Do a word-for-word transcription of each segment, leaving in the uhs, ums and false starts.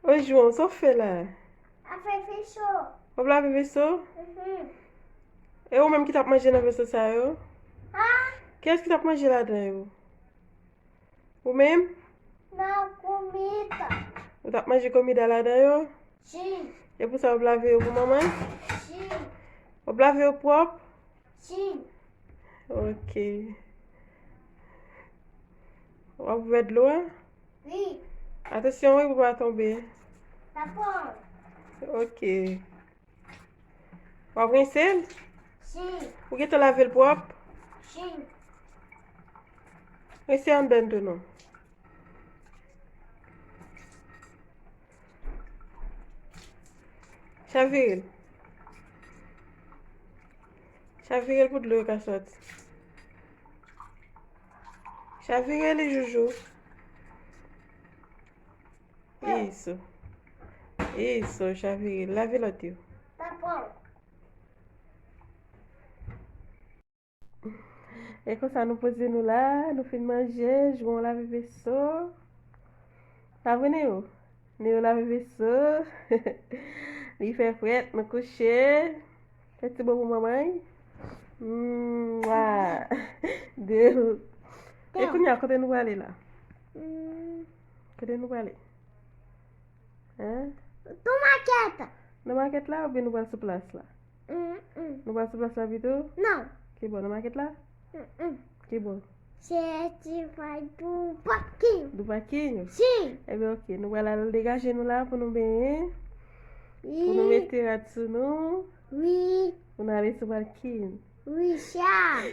Ô João, sa w fè la? Ap fè veso. W ap lave veso? Mhm. E ou menm ki t ap manje nan veso sa yo? Ha? Kiyès ki t ap manje ladan yo? Ou menm? Nan komida. Ou t ap manje komida ladan yo? Si. E pou sa w ap lave yo pou manman? Si. W ap lave yo pwòp? Si. Ok. W ap ouvè dlo a? Wi. Atansyon wi pou pa tonbe. Dakò. Ok. W ap rense l? Si. Ou gentan lave l pwòp? Si. Rense anndan tou non. Chavire l. Chavire l pou dlo yo ka sòti. Chavire li, Joujou. Isso. Isso, chavire l. Lave lòt yo. Dakò. E konsa nou poze nou la, nou fin manje, João lave veso. Pa vre, Neo? Neo lave veso. Li fè frèt, nou kouche. Fè ti bo pou manman. Mwa. De ou. E kounye a, kote nou prale la? Hmm. Kote nou prale? Hein? Nan makèt. Nan makèt la oubyen nou pral sou plas la? Mm, mm. Nou pral sou plas la pito? Non. Ki bò, nan makèt la? Mm, mm. Ki bò? Se ti fay pou pakin. Pou pakin? Si. Ebyen, ok. Nou pral al degaje nou la pou nou benyen. Wi. Pou nou mete rad sou nou. Wi. Pou nou ale sou pakin. Wi, tchaw.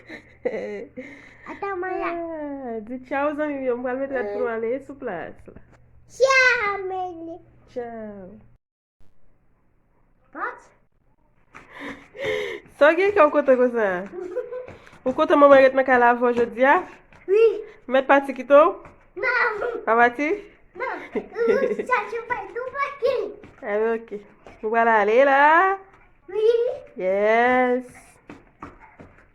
Ata mwen la. Ah, di tchaw, zanmi m yo. M pral mete rad pou nou ale sou plas la. Tchaw, Meli. Tchaw. Pat? Sa w gen kè w kontan konsa? Ou kontan manman ret nan kay la avè w jodi a? Wi. Mèt pati kite w? Non. Pa pati? Non. Sa se pa tou pati. Ah, ok. Nou pral ale la. Wi. Yes.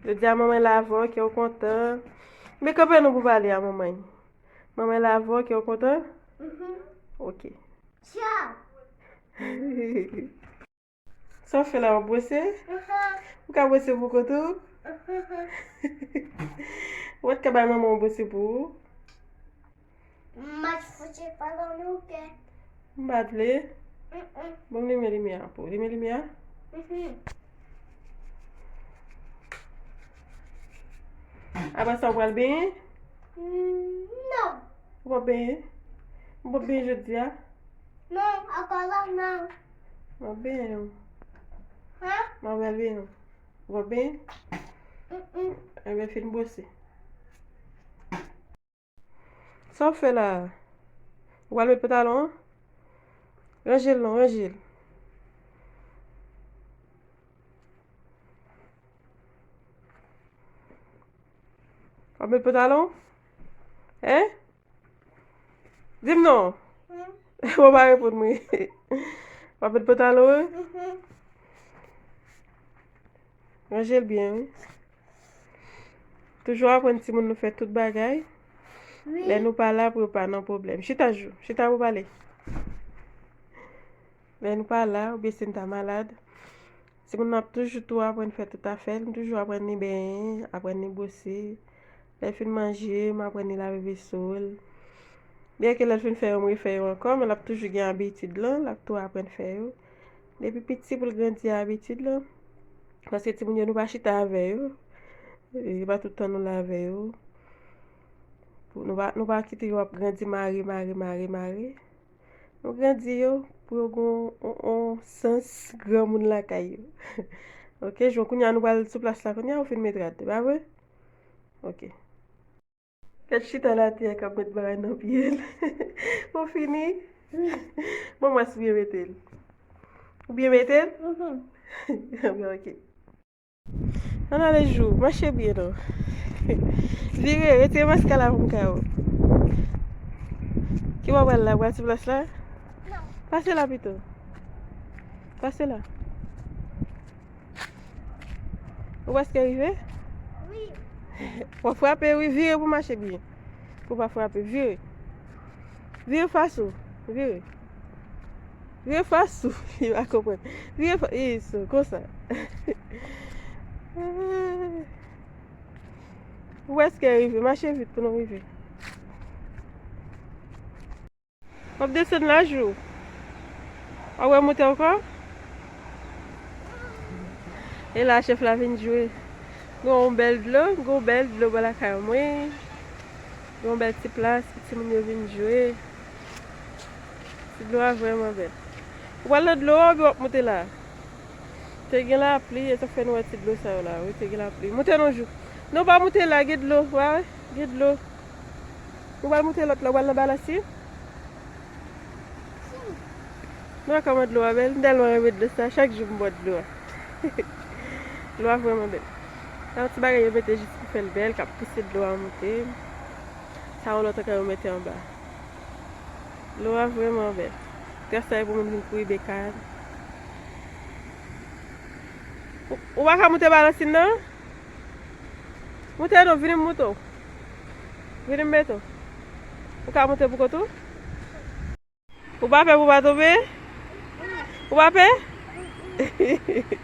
Jodi a manman la avè w, kè w kontan. Men kanpe non pou pale a manman. Manman la avè w, kè w kontan? Mhm. Ok. Tchaw. Sa w fè la, w ap bwose? Mhm. Ou ka bwose pou kont ou? Mhm. Ou mèt ka bay manman w bwose pou ou? M pa t fout pa nan nou kè. M pa t vle? Mm-mm. Bon, m limen limyè a pou ou. Limen limyè a? Mhm. Apre sa, w pral benyen? Mm, non. Ou p ap benyen? Ou p ap benyen jodi a? Non, ankò la, non. M ap benyen w. Hein? M ap al benyen w. Ou p ap benyen? Mm-mm. Enben, fin bwose. Sa w ap fè la a? Ou pral met pantalon an? Ranje l non, ranje l. W ap met pantalon? Hein? Di m non. Hmm? Ou pa reponn mwen. W ap met pantalon an? Mhm. Ranje l byen, wi. Toujou aprann timoun nou fè tout bagay. Wi. Lè nou pa la pou yo pa nan pwoblèm. Chita, Jou. Chita pou pale. Lè nou pa la, oubyen si n ta malad, timoun nan ap toujou tou aprann fè tout afè l. M toujou aprann li benyen, aprann li bwose. Lè l fin manje, m aprann li lave veso l. Byenke lè l fin fè yo, m refè yo ankò, men l ap toujou gen abitid lan, l ap tou aprann fè yo. Depi piti pou l grandi a abitid lan. Paske timoun yo, nou pa chita avè yo. E pa tout tan nou la avè yo. Pou nou pa, nou pa kite yo ap grandi mare, mare, mare, mare. Nou grandi yo pou yo gen yon, yon, yon sans granmoun lakay yo. Ok, Jou, kounye a nou pral sou plas la, kounye a ou fin met rad, pa vre? Ok. Gad chita l atè a k ap met bagay nan pye l. Ou fini? Bon, mwen si byen mete l. Ou byen mete l? Mhm. Bon, ok. Ann ale, Jou, mache byen non. Vire, retire mask la pou m ka wè w. Ki bò w pral la? Pral sou plas la? Non. Pase la pito. Pase la. Ou prèske rive? Wi. W ap frape, wi. Vire pou mache byen. Pou w pa frape. Vire. Vire fas ou. Vire. Vire fas ou. Li pa konprann. Vire fas. Isso, konsa. Ou prèske rive. Mache vit pou nou rive. W ap desann la, Jou? W ap remonte ankò? E la, chèf la vin jwe. Gen yon bèl dlo, gen yon bèl dlo bò lakay mwen. Gen yon bèl ti plas pou timoun yo vin jwe. Ti dlo a vrèman bèl. Ou pral nan dlo a oubyen w ap moute la? Te gen lapli, e sa k fè nou wè ti dlo sa yo la. Wi, te gen lapli. Moute non, Jou. Non, pa moute la, gen dlo, w a wè? Gen dlo. Ou pral moute lòt la, ou pral nan balansi? Nou wè kòman dlo a bèl? M tèlman renmen dlo sa, chak jou m bwè dlo a. Dlo a vrèman bèl. Sa yon ti bagay yo mete jis pou fè l bèl, k ap pouse dlo a monte. Sa yon lòt ankò yo mete anba. Dlo a vrèman bèl. Gras sa e pou moun vin kouri bekàn. Ou, ou pa ka moute balansin nan? Moute non, vini m moute w. Vini m mete w. Ou ka moute pou kont ou? Ou pa pè pou w pa tonbe? Ou pa pè?